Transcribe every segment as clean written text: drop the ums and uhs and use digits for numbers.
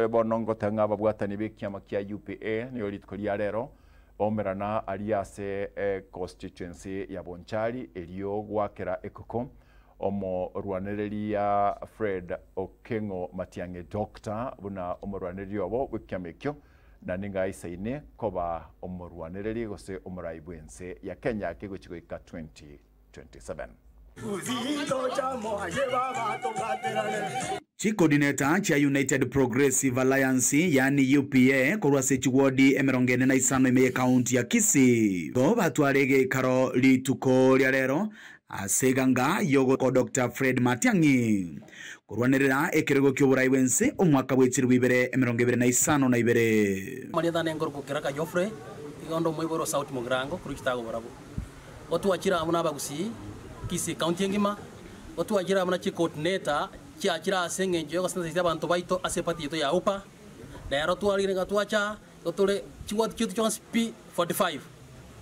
Bono ngoteba ng'a ababwatani b'ekiama kia UPA nigo rituko ria rero baumerana aria ase econstituency ya Bonchari erio goakera ekoko omorwanereria Fred Okeng'o Matiang'i Doctor buna omorwanereria obo bw'ekiama ekio na nigo aisaine koba omorwanereri gose omorai bw'ense ya Kenya kegochia goika 2027. Chicoordinator chia United Progressive Alliance yaani UPA korwa ase chiwodi 45 ime y'ecounty ya Kisii nigo batware egeikaro rituko ria rero ase eganga y'ogoko Doctor Fred Matiang'i korwanerera ekerogo ki'oborai bw'ense omwaka bwe chilifu ibere emerongo ebere na isano na ibere. Amarieta ane nkorokwa Keraka Geoffrey, igo onde omoibori o South Mugirango korwa Chitago Borabu. Gotwachire amo nabagusii Kisii County engima, gotwachire amo na chicoordinator chiachire ase eng'encho yogosensetia abanto baito ase eparty yaito ya UPA. Rero twarire ng'a twacha igo tore chiward chiaito chionsi pi 45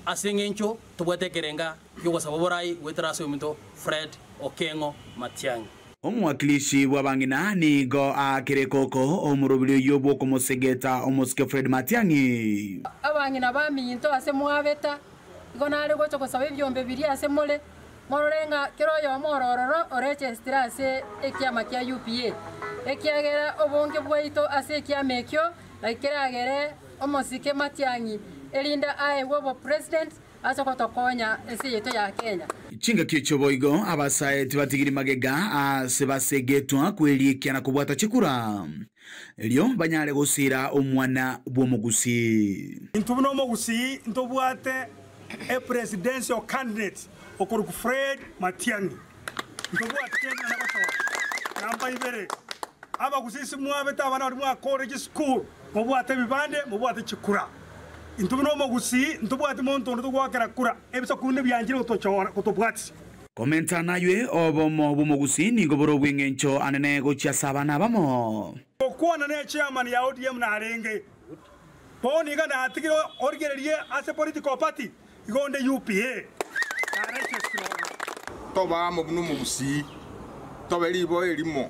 ase eng'encho tobwate ekerenga ki'ogosaba oborai goetera ase oyominto Fred Okeng'o Matiang'i. Omowakilishi bw'abang'ina nigo aakire koko omorobiri oyio bw'okomosegeta omosike Fred Matiang'i. Abang'ina baminto ase mwabeta, igo nare gocha gosaba ebiombe biria ase more, morore ng'a kera oyomo ore ororo orechesitire ase ekiama kia UPA, ekiagera obonge bwaito ase ekiama ekio naki keragere omosike Matiang'i erinde aegwe obopresident ase ogotokonya ense yaito ya Kenya. Chingaki echio boigo abasae tibatigiri magega aase basegetwa kwerikia na kobwata chikura, erio banyare gosiira omwana bw'omogusii. Intwe buna omogusii ntobwate a presidential candidate okorokwa Fred Matiang'i. Ntobwate kende nonya gochora. Namba ibere, abagusii simwabete abana baria mwakorire chisukuru, mobwate ebibande, mobwate chikura. Intwe buna omogusii ntobwati monto onde togoakera kura, ebisaku binde bianchire gotochora gotobwatisia. Komenta naywe, obomo bw'omogusii nigo bore obw'engencho anene gochia ase abana abamo. Gokwana ne chairman ya ODM narenge. Bono iga natigire origererie ase political party igo onde UPA. Naregister ororo. Tobe amo buna omogusii, tobe riboa erimo,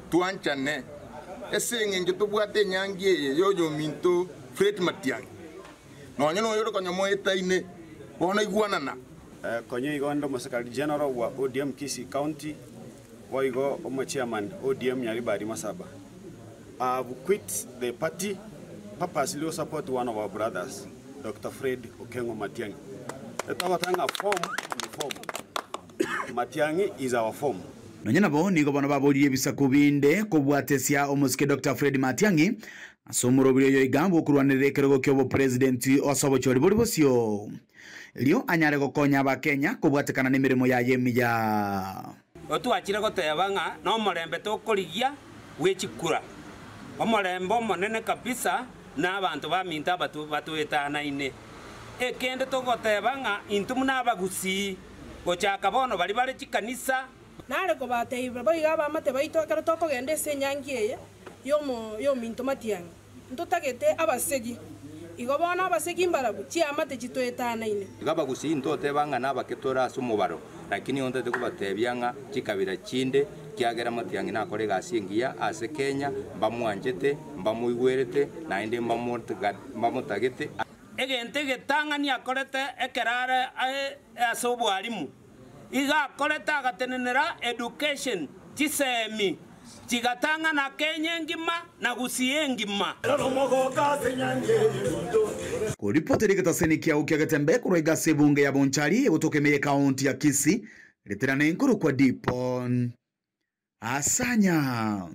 twanchane, ase engencho tobwate enyangi eye y'oyominto Fred Matiang'i, nonya noyore konya moetaine, bono igwanana. Konya igo inde omosekari general bwa ODM Kisii County, boigo omochairman ODM Nyaribari Masaba. I have quit the party purposely to support one of our brothers Doctor Fred Okengo Matiang'i. Etogoteba ng'a form ni form. Matiang'i is our form. Nonya nabo nigo bono baboririe ebisaku binde kobwatesia omosike Doctor Fred Matiang'i ase omorobiri oyo iga bw'okorwanerera ekerogo ki'obopresidenti ase obochori bori bosio erio anyare gokonya abakenya kobwatekana nemeremo yaye emiya. Otwachire goteba ng'a nomorembe tokorigia bwe chikura, omorembe omonene kabisa na abanto baminto aba batoetanaine. Ekende togoteba ng'a intwe buna abagusii, gochaka bono baria bare chikanisa, Nare kobateebia boigo abaamate baito ekero tokogenda ase enyangi eye y'ominto Matiang'i, ntotagete abasegi. Igo bono abasegi mbarabwo chiamate chitoetanaine. Igo abagusii ntoteba ng'a nabake tore ase omobaro, lakini nigo ntagete kobatebia ng'a chikabira chinde, kiagera Matiang'i nakore egasi engiya ase Kenya, mbamwanchete, mbamoigwerete, naende mbamotagete. Egento egetang'ani akorete ekero are ase obwarimu, igo akorete agatenenera education, chisemi, chigatang'ana Kenya engima na Gusii engima. Koripotera egetaseni kiao kia Getembe korwa iga ase ebunge ya Bonchari egotoka ime y'ekaunti ya Kisii, reterana enkorokwa Dipon Asanya.